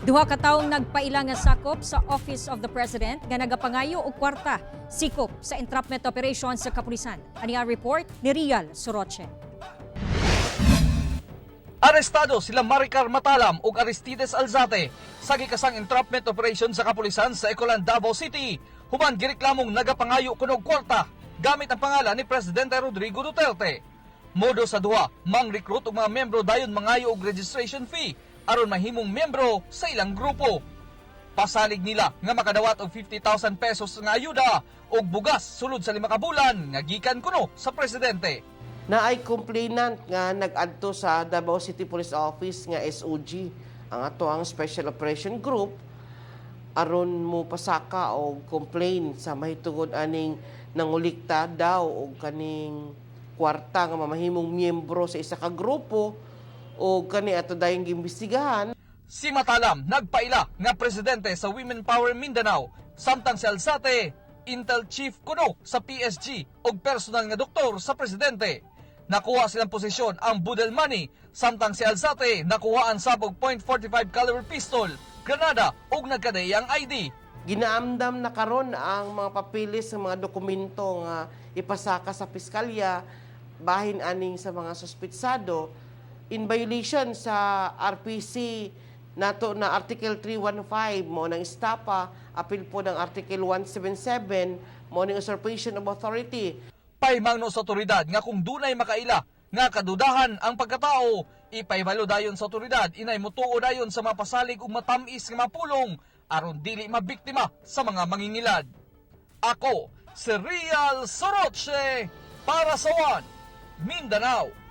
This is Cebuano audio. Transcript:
Duha ka taong nagpaila nga sakop sa Office of the President nga nagapangayo og kwarta sikop sa entrapment operation sa kapulisan. Ani ang report ni Rial Soroche. Arestado sila Maricar Matalam ug Aristides Alzate sa gikasang entrapment operation sa kapulisan sa Ecoland, Davao City. Human gireklamong nagapangayo kuno og kwarta gamit ang pangalan ni Presidente Rodrigo Duterte. Modo sa duha, mang-recruit og mga miyembro dayon mangayo og registration fee aron mahimong miyembro sa ilang grupo. Pasalig nila nga makadawat og 50,000 pesos nga ayuda og bugas sulod sa 5 ka bulan nga gikan kuno sa presidente. Naay complainant nga nag-adto sa Davao City Police Office nga SOG, ang ato ang Special Operation Group, aron mo pasaka og complain sa mahitungod aning nangulikta daw og kaning kwarta nga mamahimong miyembro sa isa ka grupo, og kani ato dayong giimbestigahan. Si Matalam nagpaila nga presidente sa Women Power Mindanao, samtang si Alzate Intel Chief kuno sa PSG ug personal nga doktor sa presidente. Nakuha silang posisyon ang boodle money, samtang si Alzate nakuhaan sa .45 caliber pistol, granada ug nagkadaiyang ID. Ginaamdam na karon ang mga papeles sa mga dokumento nga ipasaka sa piskalya bahin aning sa mga suspitsado in violation sa RPC nato na Article 315 mo ng estafa, apil po ng Article 177 mo ning usurpation of authority. Pahimangno sa otoridad nga kung dunay makaila nga kadudahan ang pagkatao, ipahibalo dayon sa otoridad, inay mutuo dayon sa mga pasalig ug matamis nga mapulong aron dili mabiktima sa mga mangingilad. Ako si Rial Soroche para sa One Mindanao.